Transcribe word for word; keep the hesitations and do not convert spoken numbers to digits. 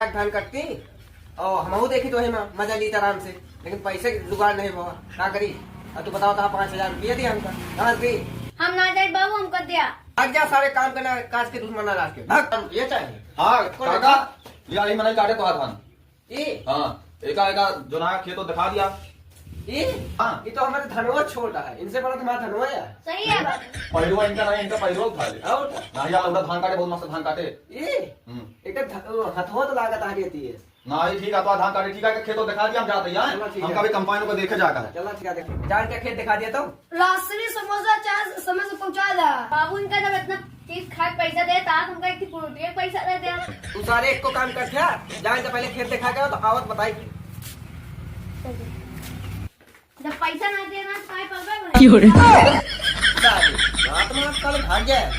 धान कटती और हमहू देखी तो है म-, मजा लीत आराम से, लेकिन पैसे के जुगाड़ नहीं हुआ, का करी? अब तू बताओ, तो पाँच हजार रुपया दिया हमका, कहाँ से दी? हम ना जाए बाबू, हमका दिया। भाग जा सारे काम करना, काज के दुश्मन ना राख के। भाग, ये चाहे। हाँ, इसको काका, देखो। ये आई मनई काटे तो धान। ई? हाँ, एका, एका जोना खेत तो दिखा दिया। ई? हाँ। ई तो हमारे धनवा छोटा है, इनसे बड़ा तो हमारा धनवा है। सही है बाबू। पहिरवा इनका नहीं, इनका पहिरवा उठा ले। और का? ना, यार, लौड़ा धान काटे, बहुत मस्त धान काटे। ई? हम्म। एक तो ध-, हथवा तो लागत आ रही है। ना, ये ठीक है, तो धान काटे, ठीक है, खेत तो दिखा दिया, हम जाते हैं, चलो, ठीक हमका है। भी कंपाइन को देखे जाकर। चलो, ठीक है, देख। जान के खेत दिखा दिया तो? लहसुनी समोसा चार समय से पहुंचा दा। बाबू इनका जब इतना चीज खाए पैसा दे, ता तुमका एक फ्रूटी के पैसा दे दे। तू सारे एक को काम कर, जा, जाए तो पहले खेत दिखा के आओ, तो आवत बताई। जब पैसा ना देना, तो काय परबे बने? क्यों रे? सारे, रात में कल भाग जाए।